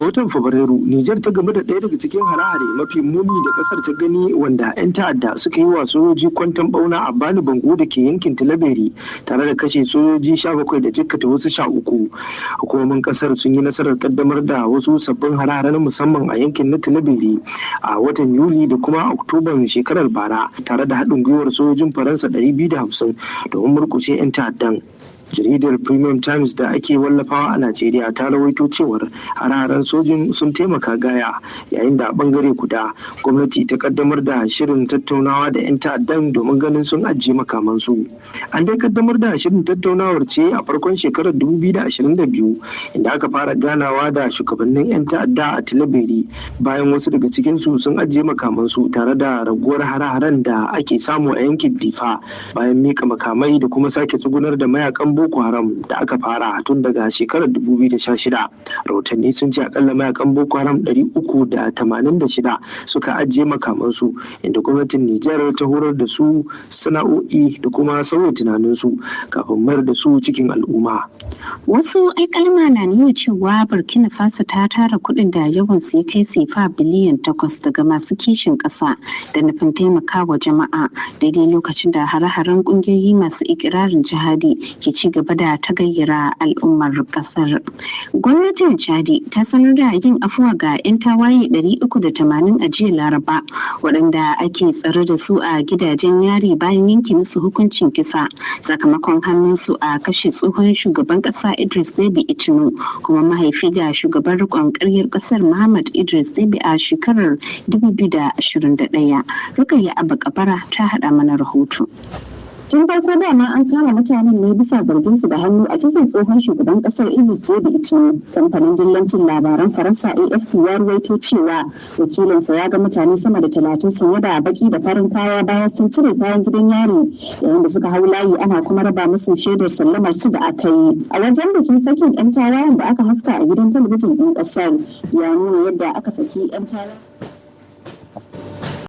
Watan Fabrairu, Nijar ta game da ɗaya daga cikin hare-hare mafi muni da ƙasar ta gani, wanda 'yan ta'adda suka yi wa sojoji kwanton bauna a Bani Bango da ke yankin Tilaberi, tare da kashe sojoji 17 da jikkata wasu 13. Hukumomin ƙasar sun yi nasarar kaddamar da wasu sabbin hare-hare na musamman a yankin na Tilaberi a watan Yuli da kuma Oktoban shekarar bara, tare da haɗin gwiwar sojojin Faransa 250 domin murƙushe 'yan ta'addan. Jaridar Premium Times da ake wallafawa a Najeriya ta rawaito cewar hararen sojin sun taimaka gaya, yayin da a bangare guda gwamnati ta kaddamar da shirin tattaunawa da 'yan ta'addan domin ganin sun ajiye makamansu. An dai kaddamar da shirin tattaunawar ce a farkon shekarar 2022, inda aka fara ganawa da shugabannin 'yan ta'adda a Tilaberi bayan wasu daga cikinsu sun ajiye makamansu, tare da raguwar hare-haren da ake samu a yankin Difa bayan mika makamai da kuma sake tsugunar da mayakan Boko Haram da aka fara tun daga shekarar 2016. Rahotanni sun ce akalla mayakan Boko Haram 386 suka ajiye makamansu, inda gwamnatin Nijar ta horar da su sana'o'i da kuma sauya tunaninsu kafin mayar da su cikin al'umma. Wasu alkalma na nuna cewa Burkina Faso ta tara kuɗin da yawan su ya kai sefa biliyan 8 daga masu kishin ƙasa da nufin taimakawa jama'a, daidai lokacin da hare-haren ƙungiyoyi masu ikirarin jihadi ke ci gaba da tagayyara al'ummar ƙasar. Gwamnatin Chadi ta sanar da yin afuwa ga 'yan tawaye 380 a jiya Laraba, waɗanda ake tsare da su a gidajen yari bayan yanke musu hukuncin kisa sakamakon hannunsu a kashe tsohon shugaban ƙasa Idris Deby Itno, kuma mahaifi ga shugaban riƙon ƙaryar ƙasar Muhammad Idris Deby, a shekarar 2021. Rukayya Abba Kabara ta haɗa mana rahoto. Tun farko dama an kama mutanen ne bisa zargin su da hannu a kisan tsohon shugaban kasar Idris Deby Itno. Kamfanin dillancin labaran Faransa AFP ya ruwaito cewa wakilinsa ya ga mutane sama da 30 sanye da baki da farin kaya bayan sun cire kayan gidan yari, yayin da suka hau layi ana kuma raba musu shaidar sallamar su da aka yi. A wajen bikin sakin 'yan tawayen da aka haska a gidan talabijin ɗin kasar, ya nuna yadda aka saki 'yan tawayen.